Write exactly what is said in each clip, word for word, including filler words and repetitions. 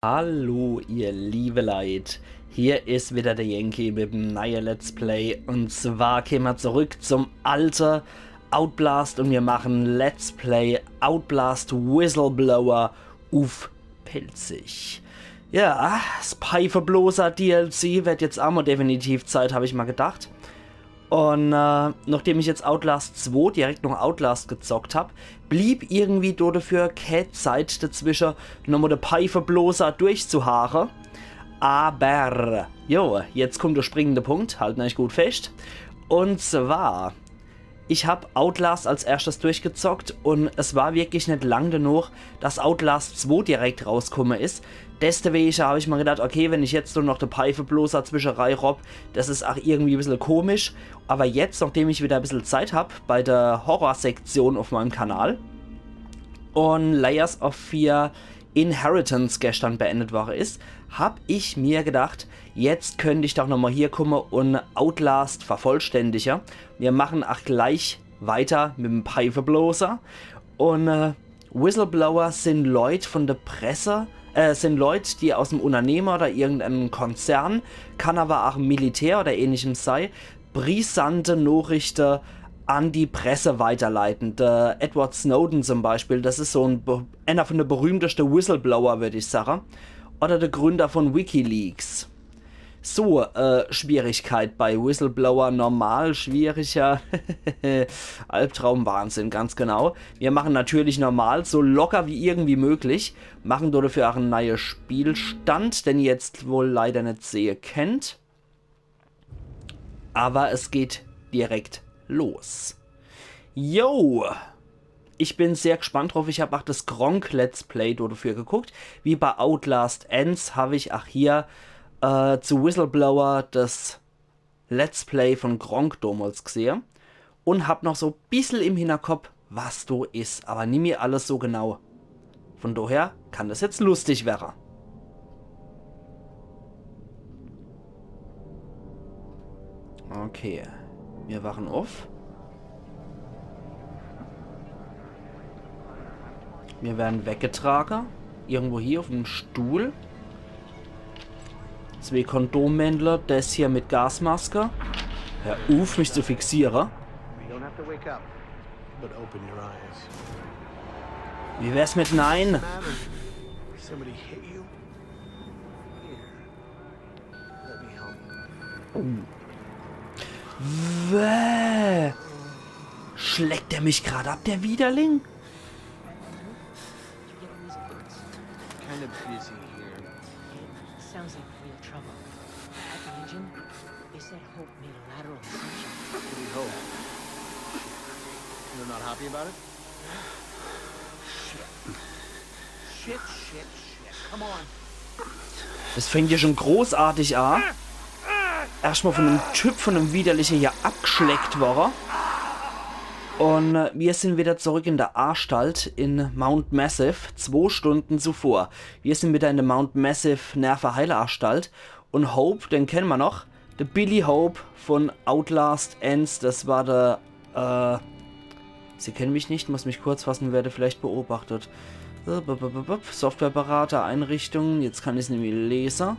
Hallo, ihr liebe Leit. Hier is wieder der Yankee mit dem neue Let's Play. Und zwar gehn mer zurück zum alte Outlast und mir machen Let's Play Outlast Whistleblower uff Pälzisch. Ja, das Peifebloser D L C wird jetzt aa mol definitiv Zeit, hab ich mol gedacht. Und äh, nachdem ich jetzt Outlast zwei direkt noch Outlast gezockt hab, blieb irgendwie do dafür kä Zeit dazwische, nochmol de Peifebloser durchzuhare. Aber, jo, jetzt kommt der springende Punkt, halten euch gut fest. Und zwar, ich hab Outlast als erschtes durchgezockt und es war wirklich net lang danach, dass Outlast zwei direkt rauskumme is. Deswege hab ich mol gedacht, okay, wenn ich jetzt nur noch de Peifebloser zwischenrei ropp, das is aa irgendwie bissel komisch. Aber jetzt, nachdem ich wieder bissel Zeit hab bei der Horrorsektion uff meinem Kanal und Layers of Fear Inheritance gestern beendet worre is, hab ich mir gedacht, jetzt könnt ich doch nochmol hier kumme und Outlast vervollständige. Mir machen aa gleich weiter mit dem Peifebloser. Und äh, Whistleblower sin Leit von der Presse, äh, sin Leit, die aus dem Unternehmer oder irgendeinem Konzern, kann aber aa Militär oder ähnlichem sei, brisante Nachrichte an die Presse weiterleiten. Der Edward Snowden zum Beispiel, das is so en, be- einer von de berühmteste Whistleblower, würd ich sage. Oder der Gründer von Wikileaks. So, äh, Schwierigkeit bei Whistleblower normal, schwieriger. Albtraum, Wahnsinn, ganz genau. Mir machen natürlich normal, so locker wie irgendwie möglich. Machen dafür aa en neue Spielstand, den ihr jetzt wohl leider net sehe kennt. Aber es geht direkt los. Yo! Ich bin sehr gespannt drauf. Ich hab aa das Gronkh Let's Play dafür geguckt. Wie bei Outlast eens hab ich aa hier äh, zu Whistleblower das Let's Play von Gronkh damals gesehe. Und hab noch so bissel im Hinterkopf, was do is. Aber nimmi alles so genau. Von daher kann das jetzt lustig werre. Okay. Mir wachen uff. Mir werre weggetrage. Irgendwo hier uff em Stuhl. Zwee Kondommännle, des hier mit Gasmaske. Hör uff, mich zu fixiere. You don't have to wake up, but open your eyes. Wie wär's mit Nein? Matter. Somebody hit you? Here. Let me help. Wäh. Schleckt er mich grad ab, der Widerling? Kind of busy here. Sounds like real trouble. At the engine, they said Hope made a lateral assumption. What do you hope? You're not happy about it? Shit. Shit, shit, shit. Come on. Das fängt ja schon großartig an. Erstmal von dem Typ, von dem Widerliche hier abgeschleckt worre. Und äh, mir sind wieder zurück in der Anstalt in Mount Massive, zwei Stunden zuvor. Mir sind wieder in der Mount Massive Nervenheilanstalt. Und Hope, den kennen wir noch. Der Billy Hope von Outlast eens, das war der, äh, Sie kennen mich nicht, muss mich kurz fassen, werde vielleicht beobachtet. Äh, bup, bup, bup, bup. Softwareberater, Einrichtungen, jetzt kann ich's nämlich lesen.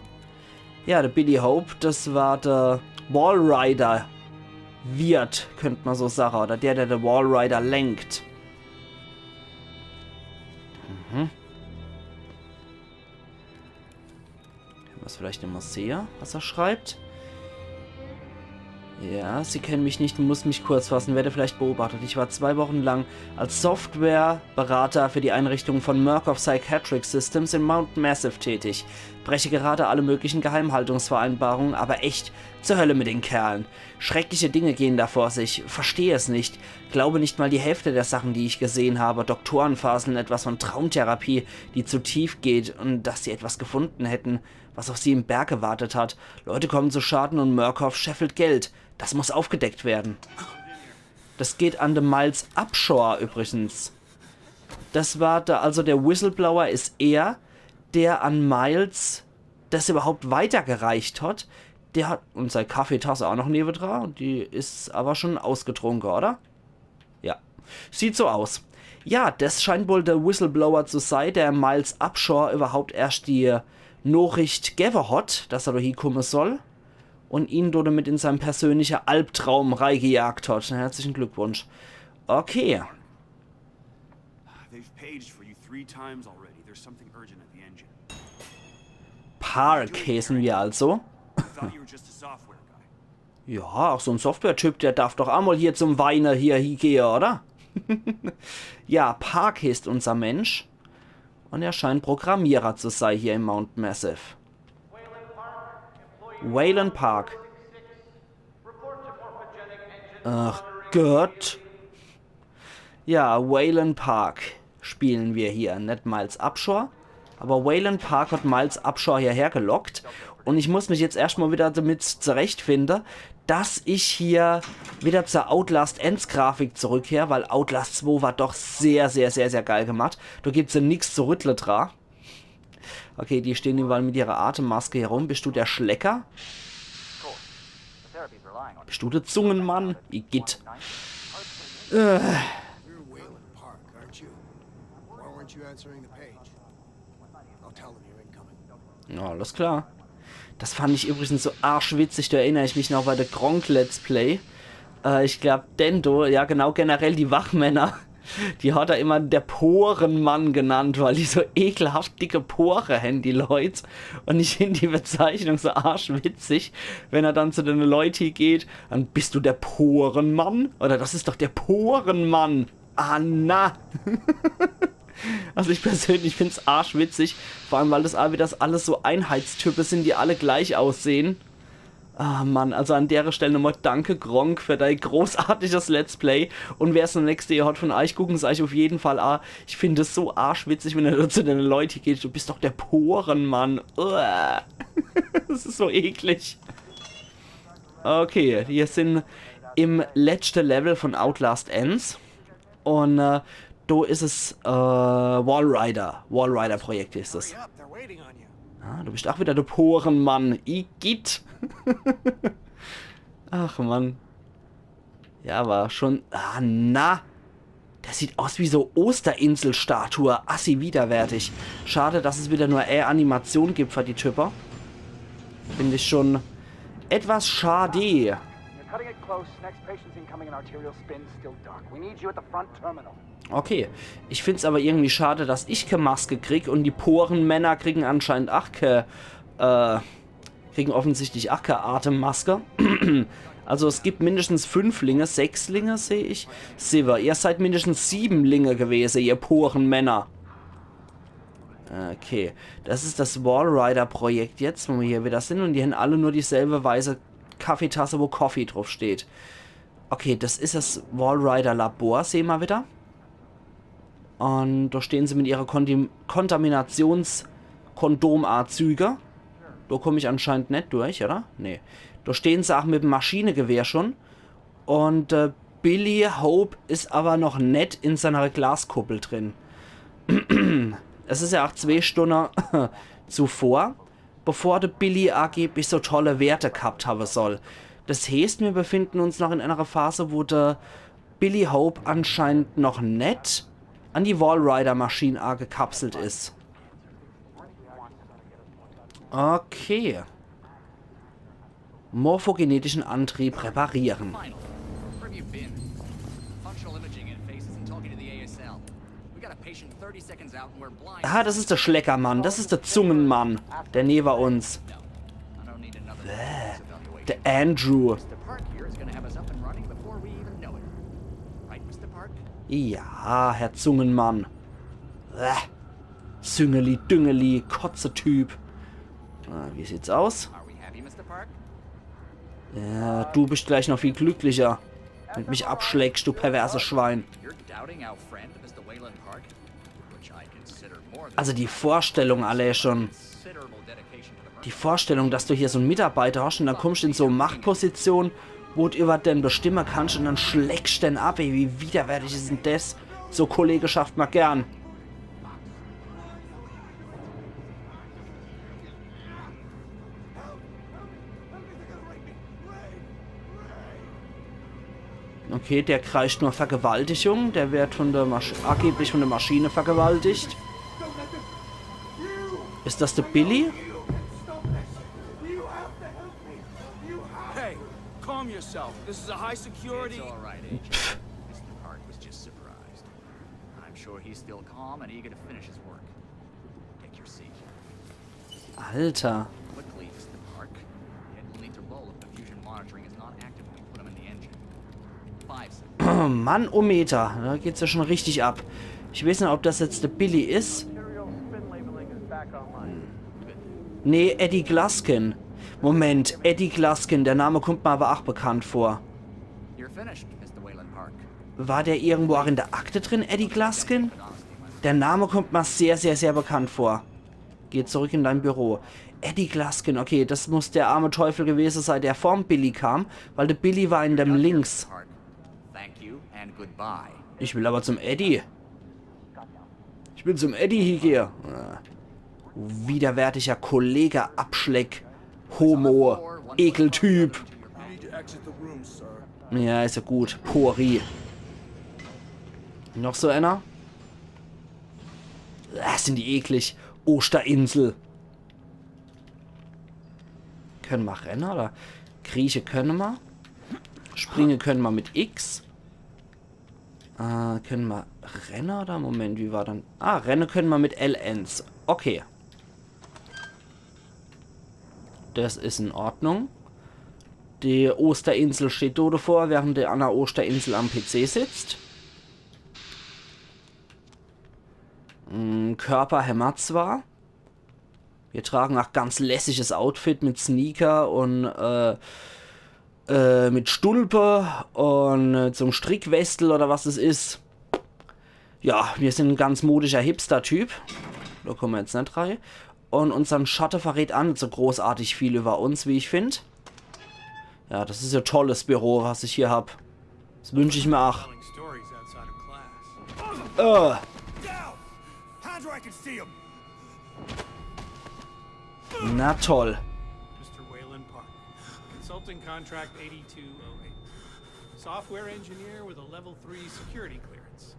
Ja, der Billy Hope, das war der Walrider-Wirt, könnt man so sagen, oder der, der den Walrider lenkt. Mhm. Können wir's vielleicht immer sehen, was er schreibt? Ja, Sie kennen mich nicht, muss mich kurz fassen, werde vielleicht beobachtet. Ich war zwei Wochen lang als Softwareberater für die Einrichtung von Murkoff Psychiatric Systems in Mount Massive tätig. Breche gerade alle möglichen Geheimhaltungsvereinbarungen, aber echt, zur Hölle mit den Kerlen. Schreckliche Dinge gehen da vor sich. Verstehe es nicht. Glaube nicht mal die Hälfte der Sachen, die ich gesehen habe. Doktoren faseln etwas von Traumtherapie, die zu tief geht und dass sie etwas gefunden hätten, was auf sie im Berg gewartet hat. Leute kommen zu Schaden und Murkoff scheffelt Geld. Das muss aufgedeckt werden. Das geht an den Miles Upshur übrigens. Das war da, also der Whistleblower is er, der an Miles das überhaupt weitergereicht hat. Der hat, und sei Kaffeetasse auch noch newedra, und die is aber schon ausgetrunken, oder? Ja. Sieht so aus. Ja, des scheint wohl de Whistleblower zu sei, der Miles Upshur überhaupt erscht die Nachricht gewwe hat, dass er do hiekumme soll, und ihn do damit in sein persönlicher Albtraum reigejagt hat. Na, herzlichen Glückwunsch. Okay. They've paged for you three times already. There's something urgent at the engine. Park heißen wir also. I thought you were just a software guy. Ja, auch so en Software-Typ, der darf doch emol hier zum Weine hier hiegehe, oder? Ja, Park heißt unser Mensch. Und er scheint Programmierer zu sei hier im Mount Massive. Wayland Park. Ach Gott. Ja, Wayland Park spielen wir hier. Net Miles Upshur, aber Wayland Park hat Miles Upshur hierher gelockt. Und ich muss mich jetzt erscht mal wieder damit zurechtfinde, dass ich hier wieder zur Outlast eins Grafik zurückkehr, weil Outlast zwei war doch sehr, sehr, sehr, sehr geil gemacht. Do gibt's ja nix zu rüttle dra. Okay, die stehen überall mit ihrer Atemmaske hier rum. Bist du der Schlecker? Bist du der Zungenmann? Igitt. Äh. You're Wayland Park, aren't you? Why weren't you answering the page? I'll tell them you're incoming. Ja, alles klar. Das fand ich übrigens so arschwitzig, da erinnere ich mich noch bei der Gronkh Let's Play. Äh, ich glaub, Dendo, ja genau, generell die Wachmänner, die hat er immer der Porenmann genannt, weil die so ekelhaft dicke Pore hän, die Leut. Und ich find die Bezeichnung so arschwitzig, wenn er dann zu den Leut geht, dann bist du der Porenmann? Oder das ist doch der Porenmann. Ah, na. Also ich persönlich find's arschwitzig, vor allem weil das, wie das alles so Einheitstypen sind, die alle gleich aussehen. Ah Mann, also an dere Stelle nochmal danke, Gronkh, für dein großartiges Let's Play. Und wer's noch nächste Jahr hat von euch, gucken's euch auf jeden Fall an. Ich find es so arschwitzig, wenn er zu den Leut geht, du bist doch der Porenmann. Uah. Das ist so eklig. Okay, wir sind im letzten Level von Outlast eins. Und äh, do is es äh, Walrider. Walrider Projekt is es. Hurry up, they're waiting on you. Ah, du bist auch wieder der Porenmann. Igitt. Ach Mann. Ja, aber schon. Ah, na. Das sieht aus wie so Osterinsel-Statue. Assi widerwärtig. Schade, dass es wieder nur eine Animation gibt für die Typen. Find ich schon etwas schade. You're cutting it close. Next patient's incoming in arterial spin, still dark. We need you at the front terminal. Okay, ich find's aber irgendwie schade, dass ich keine Maske krieg und die Porenmänner kriegen anscheinend auch keine, äh, kriegen offensichtlich auch keine Atemmaske. Also es gibt mindestens fünf Linge, sechs Linge seh ich. Sieben. Ihr seid mindestens sieben Linge gewesen, ihr Porenmänner. Okay, das ist das Walrider-Projekt jetzt, wo wir hier wieder sind. Und die haben alle nur dieselbe weiße Kaffeetasse, wo Coffee drauf steht. Okay, das ist das Walrider-Labor, sehen wir wieder. Und da stehen sie mit ihrer Konti- Kontaminationszüge. Da komm ich anscheinend net durch, oder? Nee. Da stehen sie auch mit dem Maschinegewehr schon. Und äh, Billy Hope is aber noch net in seiner Glaskuppel drin. Es ist ja auch zwei Stunden zuvor, bevor der Billy angeblich so tolle Werte gehabt haben soll. Das heißt, wir befinden uns noch in einer Phase, wo der Billy Hope anscheinend noch net an die Walrider-Maschine angekapselt is. Okay. Morphogenetischen Antrieb reparieren. Final. Where have you been? Functional imaging interfaces and talking to the A S L. We got a patient thirty seconds out and we're blind. Ah, das ist der Schleckermann, das ist der Zungenmann, der neben uns. No, I don't need another evaluation. Der Andrew. Mister Park here is gonna have us up and running before we even know it. Right, Mister Park? Ja, Herr Zungenmann. Bäh. Süngeli, Düngeli, Kotze-Typ. Ah, wie sieht's aus? Are we happy, Mister Park? Ja, du bist gleich noch viel glücklicher, wenn du mich abschlägst, du perverses Schwein. You're doubting our friend, Mister Wayland Park? Which I consider more than Also die Vorstellung allein schon. Considerable dedication to the Die Vorstellung, dass du hier so einen Mitarbeiter hast und dann kommst du in so eine Machtposition, wo du über den bestimmen kannst und dann schlägst du den ab, ey, wie widerwärtig ist denn das? So Kollege schafft man gern. Okay, der kreischt nur Vergewaltigung. Der wird von der Masch angeblich von der Maschine vergewaltigt. Is das der Billy? Hey, calm yourself. This is a high security. It's all right, Agent. Mister Park was just surprised. I'm sure he's still calm and eager to finish his work. Take your seat. Alter. Quickly, Mister Park. Head will need to roll if the fusion monitoring is not active when we put him in the engine. Five seconds. Mann, oh Meter, da geht's ja schon richtig ab. Ich weiß net, ob das jetzt der Billy is. Material spin labeling is back online. Nee, Eddie Glaskin. Moment, Eddie Glaskin, der Name kommt mir aber auch bekannt vor. You're finished, Mister Wayland Park. War der irgendwo auch in der Akte drin, Eddie Glaskin? Der Name kommt mir sehr, sehr, sehr bekannt vor. Geh zurück in dein Büro. Eddie Glaskin, okay, das muss der arme Teufel gewesen sein, der vorm Billy kam, weil der Billy war in dem links. Park. Thank you and goodbye. Ich will aber zum Eddie. Ich will zum Eddie hiegehe. Äh, widerwärtiger Kollege, Abschleck, Homo, Ekeltyp. You need to exit the room, sir. Ja, is ja gut. Pori. Noch so einer? Ah, sind die eklig. Osterinsel. Können ma renne oder? Krieche können ma. Springe können ma mit X. Äh, können ma renne oder? Moment, wie war dann? Ah, renne können ma mit L eins. Okay. Das is in Ordnung. Die Osterinsel steht do davor, während die anner Osterinsel am P C sitzt. Mm, Körper hämmer zwar. Wir tragen auch ganz lässiges Outfit mit Sneaker und äh, äh, mit Stulpe und äh, zum Strickwestel oder was es is. Ja, wir sind ein ganz modischer Hipster-Typ. Da kommen wir jetzt net rein. Und unseren Schatte verrät auch net so großartig viel über uns, wie ich find. Ja, das is ja tolles Büro, was ich hier hab. Das wünsch ich mir auch. Telling stories outside of class. Äh, Down! Hands where I can see him! Na toll. Mister Wayland Park, Consulting Contract eighty-two oh eight. Software engineer with a level three security clearance.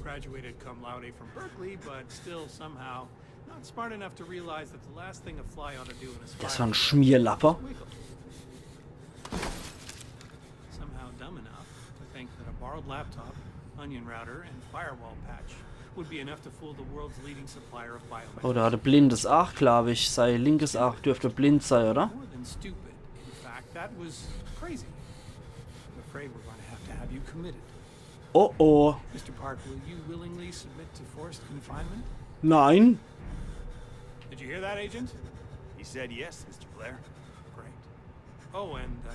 Graduated cum laude from Berkeley, but still somehow not smart enough to realize that the last thing a fly ought to do in a spy Das war ein Schmierlappe. Wiggle. Somehow dumb enough to think that a borrowed laptop, onion router, and firewall patch would be enough to fool the world's leading supplier of biometrics. Oh, der hatte blindes Aach, glaub ich. Sei linkes Aach dürfte blind sei, oder? More than stupid. In fact, that was crazy. I'm afraid we're going to have to have you committed. Oh oh. Mister Park, will you willingly submit to forced confinement? Nein. Did you hear that, Agent? He said yes, Mister Blair. Great. Oh, and uh,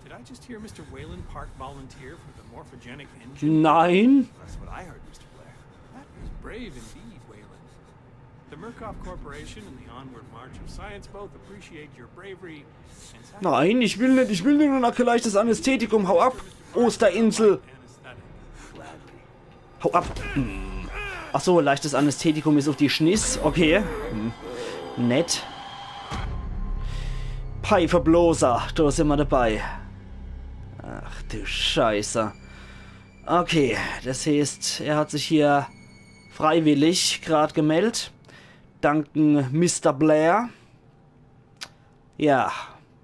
did I just hear Mister Wayland Park volunteer for the morphogenic engine? Nein. That's what I heard, Mister Blair. That was brave indeed, Wayland. The Murkoff Corporation and the Onward March of Science both appreciate your bravery and sacrifice. Nein, ich will net, ich will net nur nach leichtes Anästhetikum. Hau ab, Osterinsel. Anesthetic. Hau ab. Hm. Ach so, leichtes Anästhetikum is auf die Schniss. Okay. Hm. Nett. Peifebloser, da sind wir dabei. Ach du Scheiße. Okay, das heißt, er hat sich hier freiwillig grad gemeldet. Danken Mister Blair. Ja,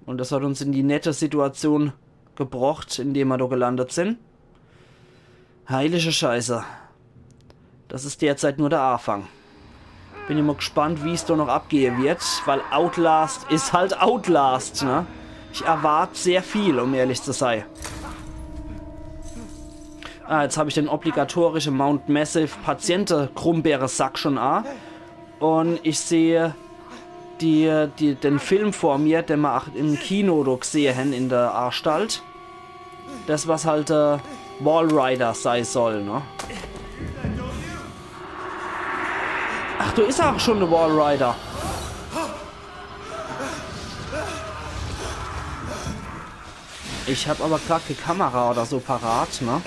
und das hat uns in die nette Situation gebrocht, in der wir da gelandet sind. Heilige Scheiße. Das is derzeit nur der Anfang. Bin immer gespannt, wie's da noch abgehe wird, weil Outlast is halt Outlast, ne? Ich erwart sehr viel, um ehrlich zu sein. Ah, jetzt hab ich den obligatorischen Mount Massive Patiente Grumbeere Sack schon a. Und ich sehe die, die, den Film vor mir, den wir auch im Kino do gesehe hen in der Anstalt. Das, was halt äh, Walrider sei soll, ne? Ach, da is auch schon der Walrider. Ich hab aber grad keine Kamera oder so parat, ne?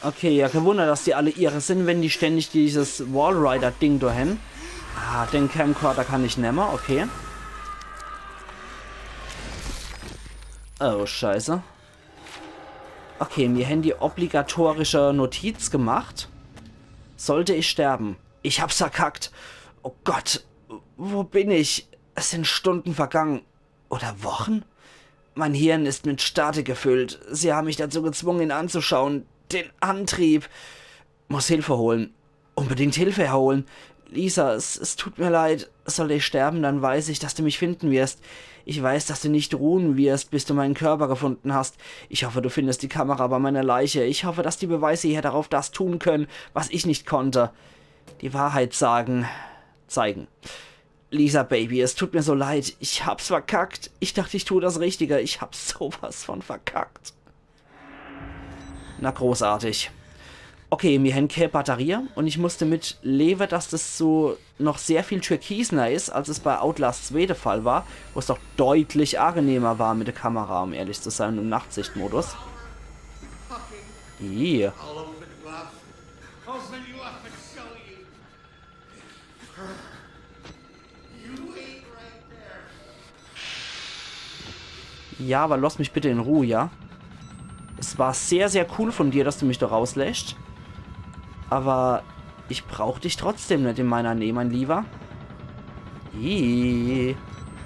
Okay, ja, kein Wunder, dass die alle irre sind, wenn die ständig dieses Walrider-Ding da hen. Ah, den Camcorder kann ich nemme, okay. Oh, Scheiße. Okay, mir hän die obligatorische Notiz gemacht. Sollte ich sterben. Ich hab's verkackt. Oh Gott, wo bin ich? Es sind Stunden vergangen. Oder Wochen? Mein Hirn ist mit Statik gefüllt. Sie haben mich dazu gezwungen, ihn anzuschauen. Den Antrieb. Muss Hilfe holen. Unbedingt Hilfe holen. Lisa, es, es tut mir leid. Sollte ich sterben, dann weiß ich, dass du mich finden wirst. Ich weiß, dass du nicht ruhen wirst, bis du meinen Körper gefunden hast. Ich hoffe, du findest die Kamera bei meiner Leiche. Ich hoffe, dass die Beweise hier darauf das tun können, was ich nicht konnte. Die Wahrheit sagen. Zeigen. Lisa, Baby, es tut mir so leid. Ich hab's verkackt. Ich dachte, ich tue das Richtige. Ich hab's sowas von verkackt. Na, großartig. Okay, mir hän kä Batterie und ich muss damit lewe, dass das so noch sehr viel türkisener is, als es bei Outlast zwei de Fall war, wo es doch deutlich angenehmer war mit der Kamera, um ehrlich zu sein, im Nachtsichtmodus. Ih. I'll open you up. Open you up and show you. You wait right there. Ja, aber lass mich bitte in Ruhe, ja? Es war sehr, sehr cool von dir, dass du mich da rauslässt. Aber ich brauch dich trotzdem net in meiner Näh, mein Lieber. Ih.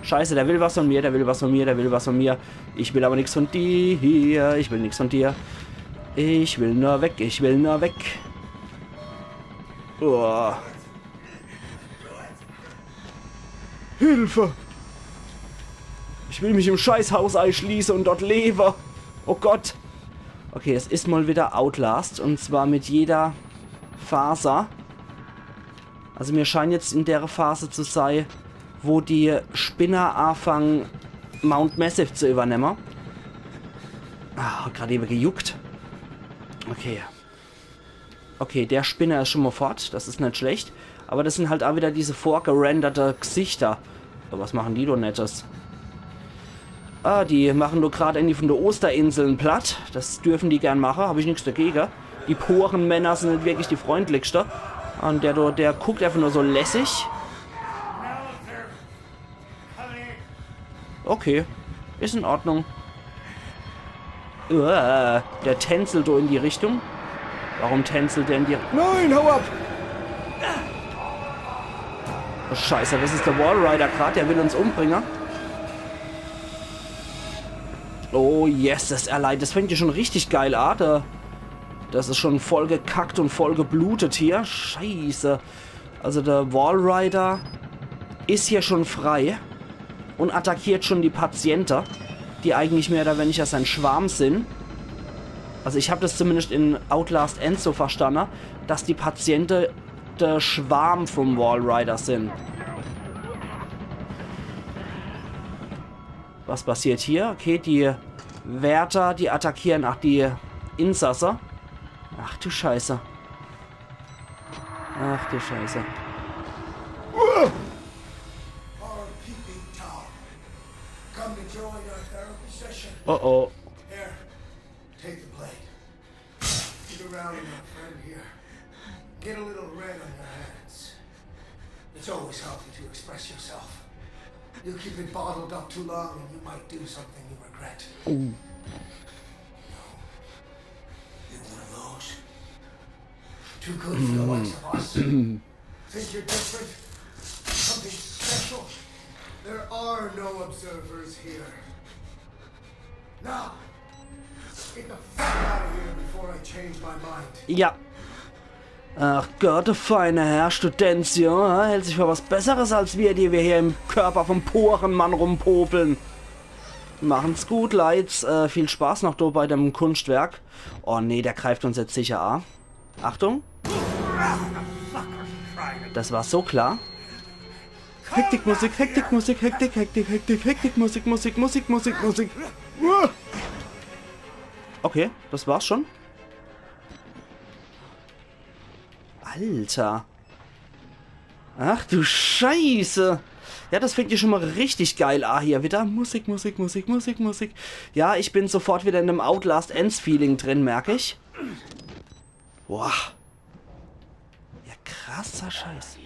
Scheiße, der will was von mir, der will was von mir, der will was von mir. Ich will aber nix von dir, ich will nix von dir. Ich will nur weg, ich will nur weg. Uah. Hilfe! Ich will mich im Scheißhaus eischließe und dort lewe. Oh Gott. Okay, es is mal wieder Outlast. Und zwar mit jeder Phase. Also mir scheint jetzt in der Phase zu sei, wo die Spinner anfangen, Mount Massive zu übernemme. Ah, grad eben gejuckt. Okay. Okay, der Spinner is schon mal fort. Das is net schlecht. Aber das sind halt auch wieder diese vorgerenderte Gesichter. Ja, was machen die do Nettes? Ah, die machen do grad irgendwie von der Osterinsel platt. Das dürfen die gern mache, hab ich nix dagege. Die Porenmänner sind net wirklich die freundlichste. Und der do, der guckt einfach nur so lässig. Okay, is in Ordnung. Uah, der tänzelt do in die Richtung. Warum tänzelt der in die Ri-, nein, hau ab! Oh, Scheiße, das is der Walrider grad, der will uns umbringe. Oh, yes, das erleid-, das fängt ja schon richtig geil an. Da, das is schon voll gekackt und voll geblutet hier. Scheiße. Also der Walrider is hier schon frei und attackiert schon die Patiente, die eigentlich mehr oder weniger sein Schwarm sind. Also ich hab das zumindest in Outlast eins so verstanden, dass die Patiente der Schwarm vom Walrider sind. Was passiert hier? Okay, die Wärter, die attackieren, ach, die Insasse. Ach du Scheiße. Ach du Scheiße. Our peeping Tom. Come to join our therapy session. Oh oh. Here, take the blade. Get around in our friend here. Get a little red on your hands. It's always healthy to express yourself. You keep it bottled up too long and you might do something you regret. No. You're one of those. Too good for the likes of us. Think you're different? Something special? There are no observers here. Now, get the fuck out of here before I change my mind. Ja. Ach Gott, der feine Herr Studentio, hä, hält sich für was Besseres als wir, die wir hier im Körper vom Porenmann rumpopeln. Machen's gut, Leits. Äh, viel Spaß noch do bei dem Kunstwerk. Oh nee, der greift uns jetzt sicher a. Achtung. Das war so klar. Hektikmusik, Hektikmusik, Hektik, Hektik, Hektik, Hektikmusik, Musik, Musik, Musik, Musik. Uah. Okay, das war's schon. Alter. Ach du Scheiße. Ja, das fängt ja schon mal richtig geil a hier wieder. Musik, Musik, Musik, Musik, Musik. Ja, ich bin sofort wieder in dem Outlast eins Feeling drin, merk ich. Boah. Ja, krasser Scheiß.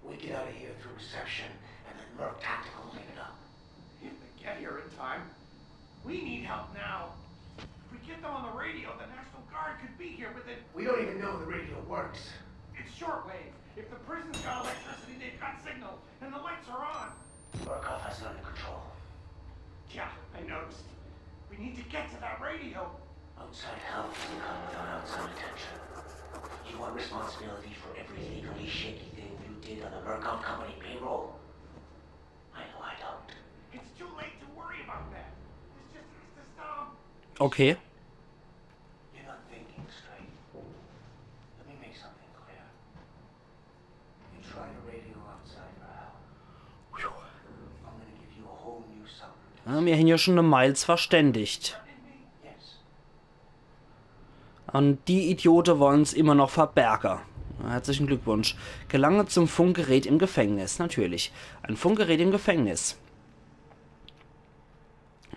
We get out of here through reception and then Merc Tactical will pick it up. If we get here in time, we need help now. We Get them on the radio. The National Guard could be here within. We don't even know the radio works. It's shortwave. If the prison's got electricity, they've got signal, and the lights are on. Murkoff has it under control. Yeah, I noticed. We need to get to that radio. Outside help doesn't come without outside attention. You want responsibility for every legally shaky thing you did on the Murkoff Company payroll? I know I don't. It's too late to worry about that. This just has to stop. Okay. You're not thinking straight. Let me make something clear. You tried a radio outside for help. I'm gonna give you a whole new subroutine. Ja, mir hän jo schon de Miles verständigt. Yes. Un die Idiote wollen's immer noch verberge. Herzlichen Glückwunsch. Gelange zum Funkgerät im Gefängnis. Natürlich. Ein Funkgerät im Gefängnis.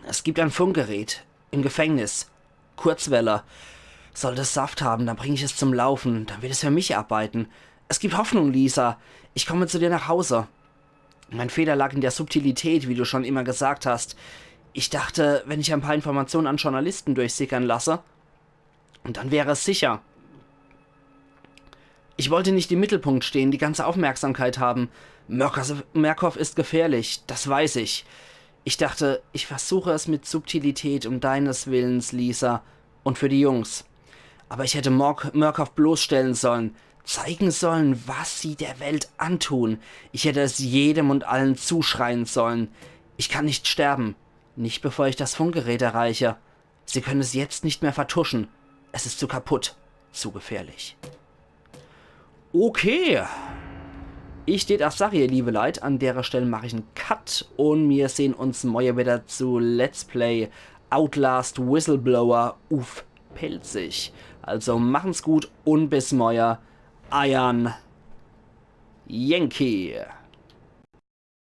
Es gibt ein Funkgerät im Gefängnis. Kurzwelle. Sollte es Saft haben, dann bring ich es zum Laufen. Dann wird es für mich arbeiten. Es gibt Hoffnung, Lisa. Ich komme zu dir nach Hause. Mein Fehler lag in der Subtilität, wie du schon immer gesagt hast. Ich dachte, wenn ich ein paar Informationen an Journalisten durchsickern lasse, und dann wäre es sicher. Ich wollte nicht im Mittelpunkt stehen, die ganze Aufmerksamkeit haben. Murkoff, Murkoff ist gefährlich, das weiß ich. Ich dachte, ich versuche es mit Subtilität um deines Willens, Lisa, und für die Jungs. Aber ich hätte Murk Murkoff bloßstellen sollen, zeigen sollen, was sie der Welt antun. Ich hätte es jedem und allen zuschreien sollen. Ich kann nicht sterben. Nicht bevor ich das Funkgerät erreiche. Sie können es jetzt nicht mehr vertuschen. Es ist zu kaputt. Zu gefährlich. Okay. Ich deet ach sage, ihr liebe Leit, an derer Stell mach ich en Cut un mir sehn uns morje wieder zu Let's Play Outlast Whistleblower uff Pälzisch. Also machen's gut un bis morje. Eiern Yankee.